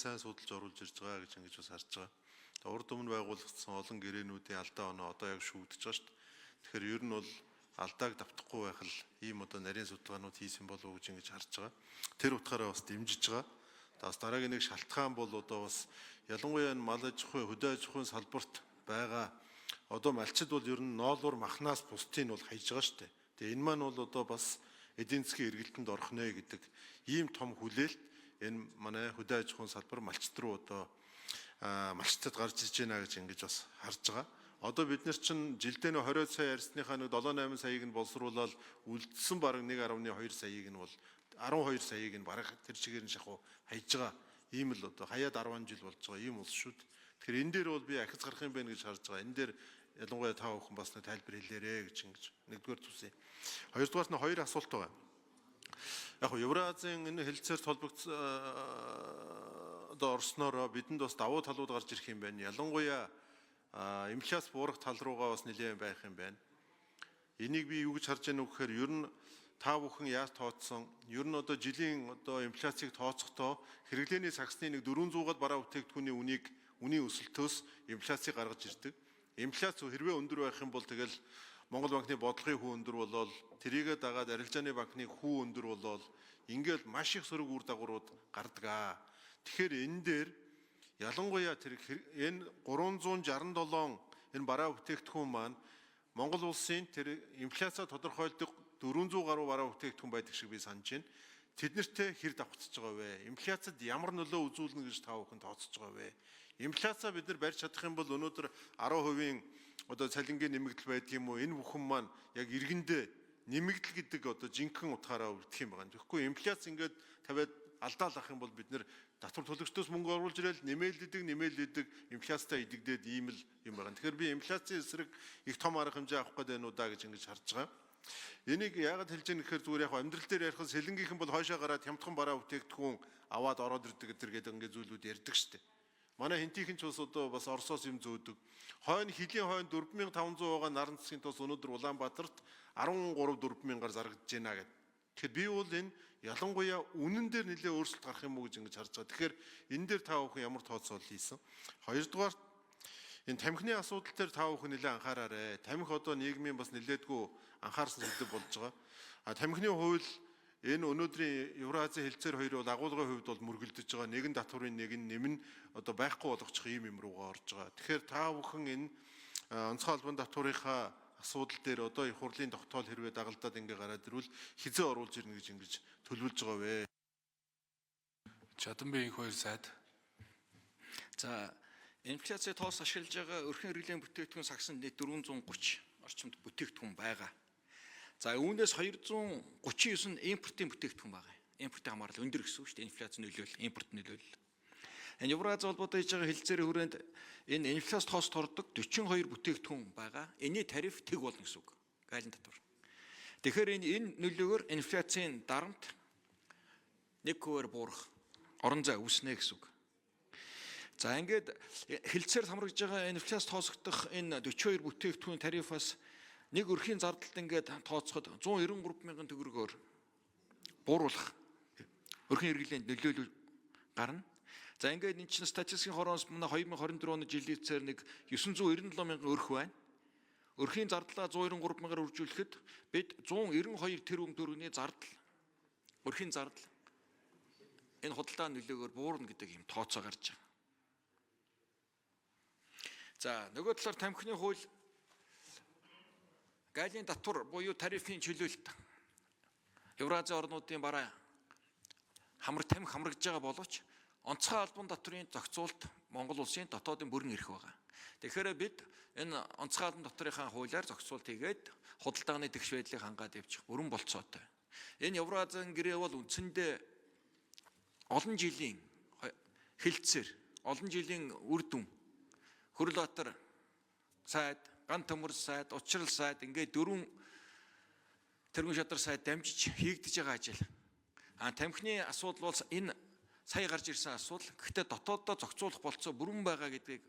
нэлээд сайн судалж оруулж ирж байгаа гэж ингэж бас харж байгаа. Урд өмнө байгуулагдсан олон гэрээнүүдийн алдаа оноо одоо яг шүүгдэж байгаа шүү дээ. Тэгэхээр ер нь бол алдааг давтахгүй байх л ийм одоо нарийн судалгаанууд хийсэн болов уу гэж ингэж харж байгаа. Тэр утгаараа бас дэмжиж байгаа. Бас дараагийн нэг шалтгаан бол одоо бас ялангуяа энэ мал аж ахуй, хөдөө аж ахуйн салбарт байгаа одоо малчид бол ер нь ноолуур махнаас бусдыг нь бол хайж байгаа шүү дээ. Тэгээ энэ маань бол одоо бас эдийн засгийн эргэлтэнд орох нэ гэдэг ийм том хүлээлт энэ манай хөдөө аж ахуйн салбар малчид руу одоо малчтад гарч ирж байна гэж ингэж бас харж байгаа. Одоо бид нар чинь жилдээ нөө 20 сая ярьсныхаа нэг 7 8 саяыг нь боловсруулаад үлдсэн бараг 1.2 саяыг нь бол 12 саяыг нь бараг тэр чигээр нь шахуу хайж байгаа. Ийм л одоо хаяад 10 жил болж байгаа ийм улс шүү дээ. Тэгэхээр энэ дээр бол би ахиц гарах юм байна гэж харж байгаа. Энэ дээр ялангуяа та бүхэн бас нэг тайлбар хэлээрэ гэж ингэж нэгдүгээр зүйлээ. Хоёрдугаарт нь хоёр асуулт байгаа. Яг нь Евразийн энэ хэлцээр холбогдсон одоо орсноороо бидэнд бас давуу талууд гарч ирэх юм байна. Ялангуяа инфляц буурах тал руугаа бас нэлээд байх юм байна. Энийг би юу гэж харж байна вэ гэхээр ер нь та бүхэн яаж тооцсон? Ер нь одоо жилийн одоо инфляцийг тооцохдоо хэрэглээний сагсны нэг 400-аад бараа бүтээгдэхүүний үнийг үнийн өсөлтөөс инфляцийг гаргаж ирдэг. Инфляц хэрвээ өндөр байх юм бол тэгэл Монгол банкны бодлогын хүү өндөр болоод тэрийгэ дагаад арилжааны банкны хүү өндөр болоод ингээл маш их сөрөг үр дагаврууд гардаг аа. Тэгэхээр энэ дээр ялангуяа тэр энэ 367 энэ бараа бүтээгдэхүүн маань Монгол улсын тэр инфляцаа тодорхойлдог 400 гаруй бараа бүтээгдэхүүн байдаг шиг би санаж байна. Тэднэртэй хэр давхцаж байгаа вэ? Инфляцид ямар нөлөө үзүүлнэ гэж та бүхэн тооцож байгаа вэ? Инфляцаа бид нар барьж чадах юм бол өнөөдөр 10% одоо цалингийн нэмэгдэл байдаг юм уу? Энэ бүхэн маань яг иргэндээ нэмэгдэл гэдэг одоо жинхэнэ утгаараа өгдөх юм байна. Тэгэхгүй инфляц ингээд тавиад алдаалах юм бол бид нэр татвар төлөгчдөөс мөнгө оруулж ирэл нэмэлдэг инфляцтай идэгдээд ийм л юм байна. Тэгэхээр би инфляцийн эсрэг их том арга хэмжээ авах гэдэг нь удаа гэж ингэж харж байгаа. Энийг яагаад хэлж яах гэхээр зүгээр яг амьдрал дээр ярих сэлэнгийнхэн бол хойшоо гараад хямдхан бараа бүтээгдэхүүн аваад ороод ирдэг гэтэр гэдэг ингээд зүйлүүд ярьдаг штеп. Манай хэнтийнхэн ч бас одоо бас Оросоос юм зөөдөг. Хойно хилийн хойно 4500 байгаа наран засгийн тос өнөөдөр Улаанбаатарт 13 4000-аар зарагдаж байна гэдэг. Тэгэхээр би бол энэ ялангуяа үнэн дээр нэлээ өөрчлөлт гарах юм уу гэж ингэж харж байгаа. Тэгэхээр энэ дээр та бүхэн ямар тооцоолол хийсэн? Хоёрдугаар энэ тамхины асуудал дээр та бүхэн нэлээ анхаараарэ. Тамхи одоо нийгмийн бас нэлээдгүй анхаарсан сэдэв болж байгаа. А тамхины хууль энэ өнөөдрийн Евразийн хэлцээр хоёр бол агуулгын хувьд бол мөргөлдөж байгаа. Нэг нь татварын нэг нь нэм нь одоо байхгүй болгочих юм юм руугаа орж байгаа. Тэгэхээр та бүхэн энэ онцгой албан татварынхаа асуудал дээр одоо их хурлын тогтоол хэрвээ дагалдаад ингээ гараад ирвэл хизээ оруулж ирнэ гэж ингэж төлөвлөж байгаа вэ? Чаданбай инх хоёр сайд. За, инфляцийн тоос ашиглаж байгаа өрхөн хэрэглээний бүтээгдэхүүн сагсанд нийт 430 орчимд бүтээгдэхүүн байгаа. За, үүнээс 239 нь импортын бүтээгдэхүүн байгаа. Импортын хамаарал өндөр гэсэн үг шүү дээ. Инфляц нөлөөлөл, импорт нөлөөлөл. Энэ Еврази холбоотой хийж байгаа хэлцээрийн хүрээнд энэ инфляц тоост ордог 42 бүтээгдэхүүн байгаа. Энийн тариф тэг болно гэсэн үг. Гаалин татвар. Тэгэхээр энэ нөлөөгөөр инфляцийн дарамт 1%-аар буурах орон зай үүснэ гэсэн үг. За, ингээд хэлцээр хамрагдж байгаа инфляц тооцогдох энэ 42 бүтээгдэхүүн тарифаас нэг өрхийн зардалд ингээд тооцоход 193 мянган төгрөгөөр бууруулах өрхийн хэрэглээнд нөлөөлөл гарна. За, ингээд энэ чинь статистикийн хороос манай 2024 оны жилийн эцээр нэг 997 мянган өрх байна. Өрхийн зардлаа 193 мянгаар үржүүлэхэд бид 192 тэрбум төгрөгийн зардал өрхийн зардал энэ худалдаа нөлөөгөөр буурна гэдэг юм тооцоо гарч байгаа. За, нөгөө талаар тамхины хууль галийн татвар буюу тарифын чөлөөлт Евразийн орнуудын бараа хамар тамхи хамрагдж байгаа боловч онцгой албан татврын зохицуулалт Монгол улсын дотоодын бүрэн эрх байгаа. Тэгэхээр бид энэ онцгой албан татврынхаа хуулиар зохицуулалт хийгээд худалдааны тэгш байдлыг хангаад явчих бүрэн болцоотой. Энэ Евразийн гэрээ бол үндсэндээ олон жилийн хэлцээр, олон жилийн үр дүн Хөрөлбаатар сайд, Ган төмөр сайд, Учрал сайд ингээд дөрвөн тэргүүн шадар сайд дамжиж хийгдэж байгаа ажил. А тамхины асуудал бол энэ сая гарч ирсэн асуудал. Гэхдээ дотооддоо зохицуулах болцоо бүрэн байгаа гэдгийг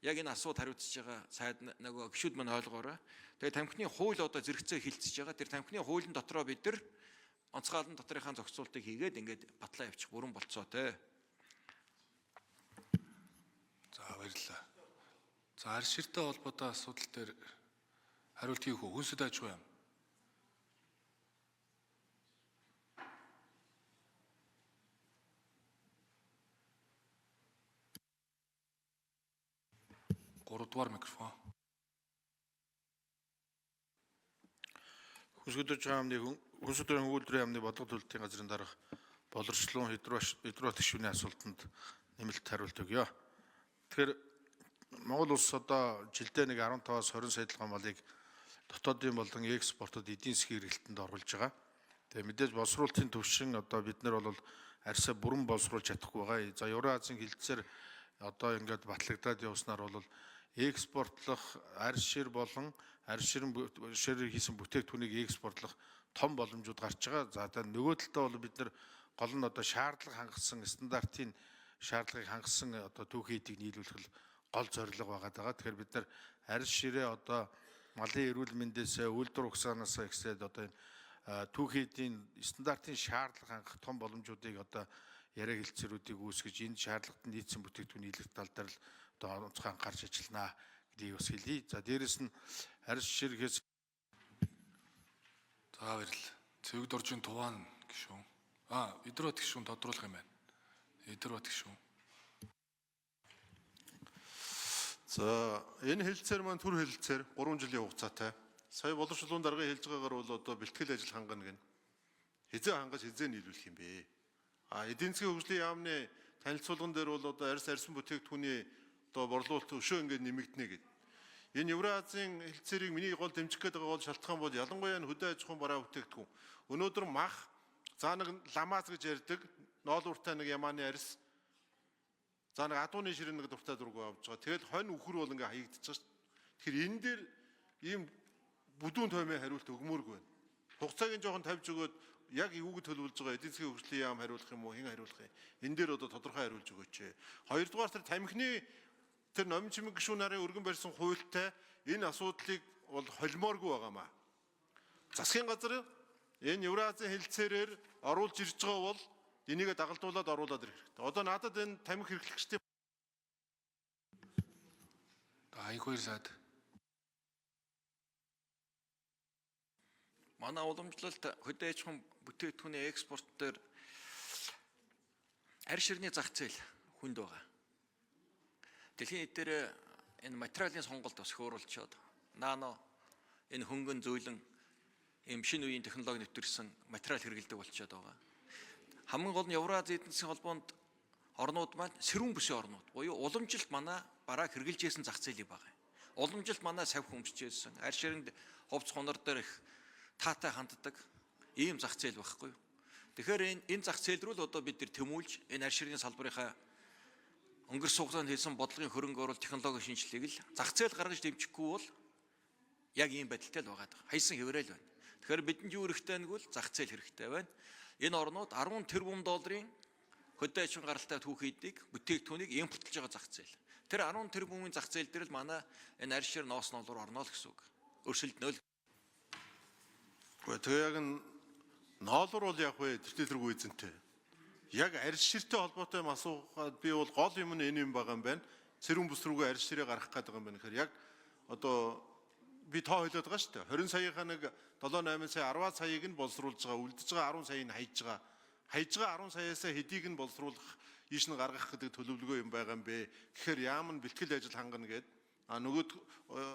яг энэ асуудал хариуцж байгаа сайд нөгөө гишүүд маань ойлгоорой. Тэгээ тамхины хууль одоо зэрэгцээ хилцэж байгаа. Тэр тамхины хуулийн дотроо бид нар онцгой албан дотрынхаа зохицуултыг хийгээд ингээд батлаа явчих бүрэн болцоотой. Баярлалаа. За арь ширтэй холбоотой асуудал дээр хариулт хийх үү? Хүнсэд аж ахуйн яам. Гуравдугаар микрофон. Хүнсгөдөж хаамны Хүнсгөдрийн үйлдвэрийн яамны бодлого төлөлтийн газрын дарга боловсрлон хидрот гишүүний асуултанд нэмэлт хариулт өгье. Тэгэхээр Монгол улс одоо жилдээ нэг 15-аас 20 сая толгой малыг дотоодын болон экспортод эдийн засгийн хэрэглэлтэнд оруулж байгаа. Тэгээ мэдээж боловсруулалтын төвшин одоо бид нар бол арьсаа бүрэн боловсруулж чадахгүй байгаа. За Евразийн хилцээр одоо ингээд батлагдаад явснаар бол экспортлох арь шир болон арь ширэн ширээр хийсэн бүтээгдэхүүнийг экспортлох том боломжууд гарч байгаа. За тэгээ нөгөө талдаа бол бид нар гол нь одоо шаардлага хангасан стандартын шаардлагыг хангасан одоо түүхийн эдийг нийлүүлэх л гол зорилго байгаа даа. Тэгэхээр бид нар арь ширээ одоо малын эрүүл мэндээс үйлдвэр угсаанаас эхлээд одоо энэ түүхийн эдийн стандартын шаардлага хангах том боломжуудыг одоо яриа хэлцээрүүдийг үүсгэж энэ шаардлагат нийцсэн бүтээгдэхүүн нийлэх тал дээр л одоо онцгой анхаарч ажиллана гэдгийг бас хэлье. За дээрэс нь арьс ширхээс За баярлалаа. Цэвэг доржийн туваан гишүүн. Эдэрбат гишүүн тодруулах юм байна. Эдэрбат гишүүн. За энэ хэлцээр маань төр хэлцээр 3 жилийн хугацаатай. Сая боловсролын даргын хэлж байгаагаар бол одоо бэлтгэл ажил хангана гэнэ. Хизээ хангаж хизээ нийлүүлэх юм бэ? Эдийн засгийн хөгжлийн яамны танилцуулган дээр бол одоо арьс арьсан бүтээгдэхүүний одоо борлуулалт өшөө ингээд нэмэгдэнэ гэд. Энэ Евразийн хэлцээрийг миний гол дэмжих гээд байгаа гол шалтгаан бол ялангуяа энэ хөдөө аж ахуйн бараа бүтээгдэхүүн. Өнөөдөр мах за нэг ламаз гэж ярьдаг ноолууртай нэг ямааны арьс за нэг адууны ширээ нэг дуртай дургу авч байгаа. Тэгэл хонь үхэр бол ингээ хаягдчихж шүү дээ. Тэгэхээр энэ дээр ийм бүдүүн тоймын хариулт өгмөөргүй байна. Хугацааг нь жоохон тавьж өгөөд яг юуг төлөвлөж байгаа эдийн засгийн хөгжлийн яам хариулах юм уу, хэн хариулах юм? Энэ дээр одоо тодорхой хариулж өгөөч. Хоёрдугаар тэр тамхины тэр номин чимэг гишүүн нарын өргөн барьсан хуультай энэ асуудлыг бол холимооргүй байгаамаа. Засгийн газар энэ Евразийн хэлцээрээр оруулж ирж байгаа бол энийгээ дагалдуулаад оруулаад ирэх хэрэгтэй. Одоо надад энэ тамхи хэрэглэгчдийн Аяг хоёр сайд. Манай уламжлалт хөдөө аж ахуйн бүтээгдэхүүний экспорт дээр арь ширний зах зээл хүнд байгаа. Дэлхийн нийтээр энэ материалын сонголт бас хөөрөлчөөд нано энэ хөнгөн зөөлөн ийм шинэ үеийн технологи нэвтэрсэн материал хэрэглэдэг болчиход байгаа. Хамгийн гол нь Еврази эдийн засгийн холбоонд орнууд маань сэрүүн бүсийн орнууд буюу уламжилт манай барааг хэрэглэж байсан зах зээлийг байгаа. Уламжилт манай савх өмсөж байсан, арь ширэнд хувц хунар дээр их таатай ханддаг ийм зах зээл байхгүй юу? Тэгэхээр энэ зах зээл рүү л одоо бид нар тэмүүлж энэ арь ширийн салбарынхаа өнгөрсөн хугацаанд хийсэн бодлогын хөрөнгө оруулалт технологийн шинжилгээг л зах зээл гаргаж дэмжихгүй бол яг ийм байдалтай л байгаа. Хайсан хэврээл байна. Тэгэхээр бидэнд юу хэрэгтэй нэгвэл зах зээл хэрэгтэй байна. Энэ орнууд 10 тэрбум долларын хөдөө аж ахуйн гаралтай түүхийдийг бүтээгдэхүүнийг импортлж байгаа зах зээл. Тэр 10 тэрбумын зах зээл дээр л манай энэ арь шир ноос ноолоор орно л гэсэн үг. Өрсөлдөнө л. Тэгээ яг нь ноолор бол яг вэ тэртээ тэргүй эзэнтэй. Яг арь ширтэй холбоотой юм асуухад би бол гол юм нь энэ юм байгаа юм байна. Цэрүүн бүс рүүгээ арь ширээ гаргах гээд байгаа юм байна гэхээр яг одоо би тоо хэлээд байгаа шүү дээ. 20 саяынхаа нэг 7 8 сая 10 саяыг нь боловсруулж байгаа, үлдэж байгаа 10 саяыг нь хайж байгаа. Хайж байгаа 10 саяасаа хэдийг нь боловсруулах, ийш нь гаргах гэдэг төлөвлөгөө юм байгаа юм бэ. Тэгэхээр яам нь бэлтгэл ажил хангана гээд нөгөөд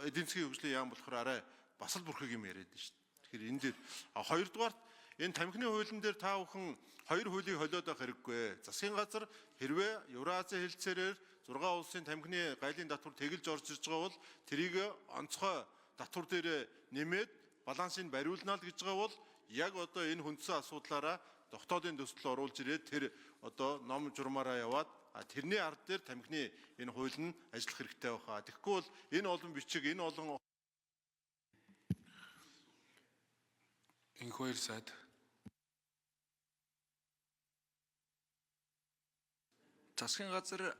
эдийн засгийн хөгжлийн яам болохоор арай бас л бүрхэг юм яриад шүү дээ. Тэгэхээр энэ дээр хоёрдугаарт энэ тамхины хуулийн дээр та бүхэн хоёр хуулийг холиод авах хэрэггүй. Засгийн газар хэрвээ Евразийн хэлцээрээр 6 улсын тамхины гайлын татвар тэгэлж орж ирж байгаа бол тэрийг онцгой татвар дээр нэмээд балансыг бариулна л гэж байгаа бол яг одоо энэ хүндсэн асуудлаараа дотоодын төсөл оруулж ирээд тэр одоо ном журмаараа яваад тэрний ард дээр тамхины энэ хууль нь ажиллах хэрэгтэй байхаа. Тэгэхгүй бол энэ олон бичиг энэ олон Инх хоёр сайд. Засгийн газар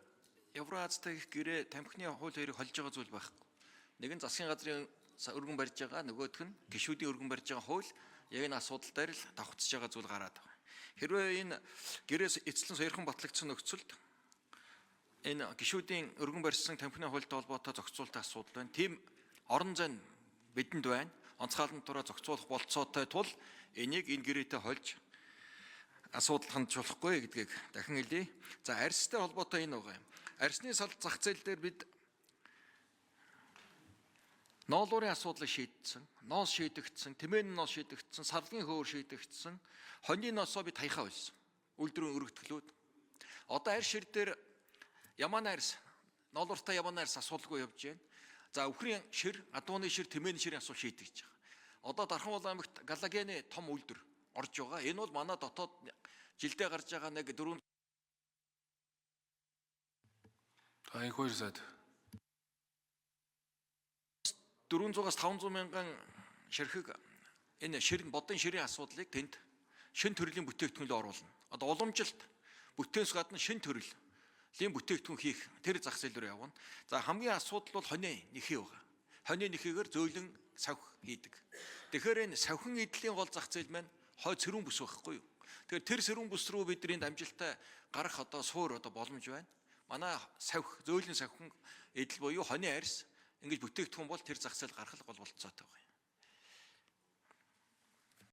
Евроазтай их гэрээ тамхины хууль хоёрыг холж байгаа зүйл байхгүй. Нэг нь засгийн газрын өргөн барьж байгаа, нөгөөх нь гишүүдийн өргөн барьж байгаа хууль яг энэ асуудал дээр л давхцаж байгаа зүйл гараад байгаа. Хэрвээ энэ гэрээс эцлэн сойрхон батлагдсан нөхцөлд Энэ гишүүдийн өргөн барьсан тамхины хуультай холбоотой зохицуултын асуудал байна. Тийм орон зай нь бидэнд байна. Онцгой албан зохицуулах болцоотой тул энийг энэ гэрээтэй холж асуудал хандж болохгүй гэдгийг дахин хэлье. За арьстай холбоотой энэ байгаа юм. Арьсны сал зах зээл дээр бид ноолуурын асуудлыг шийдсэн, ноос шийдэгдсэн, тэмээн ноос шийдэгдсэн, сарлгийн хөөр шийдэгдсэн, хоньны ноосоо бид хаяхаа болсон. Үйлдвэрийн өргөтгөлүүд. Одоо арь шир дээр яман арьс, ноолууртай яман арьс асуудалгүй явж байна. За өвхрийн шир, адууны шир, тэмээн ширийн асуудал шийдэгдэж байгаа. Одоо Дархан аймагт галогены том үйлдвэр орж байгаа. Энэ бол манай дотоод жилдээ гарч байгаа нэг 4 За инх хоёр сайд. 400-аас 500 мянган ширхэг энэ шир бодын ширийн асуудлыг тэнд шин төрлийн бүтээгдэхүүнлөө оруулна. Одоо уламжилт бүтээнс гадна шин төрлийн бүтээгдэхүүн хийх тэр зах зээл рүү явна. За хамгийн асуудал бол хоны нэхий байгаа. Хоны нэхийгээр зөөлөн савх хийдэг. Тэгэхээр энэ савхин эдлийн гол зах зээл маань хой цэрүүн бүс байхгүй юу? Тэгэхээр тэр сэрүүн бүс рүү бидний амжилттай гарах одоо суур одоо боломж байна. Манай савх зөөлөн савхин эдэл буюу хоны арьс ингэж бүтээгдэхүүн бол тэр зах зээл гарах л гол болцоотой байгаа юм.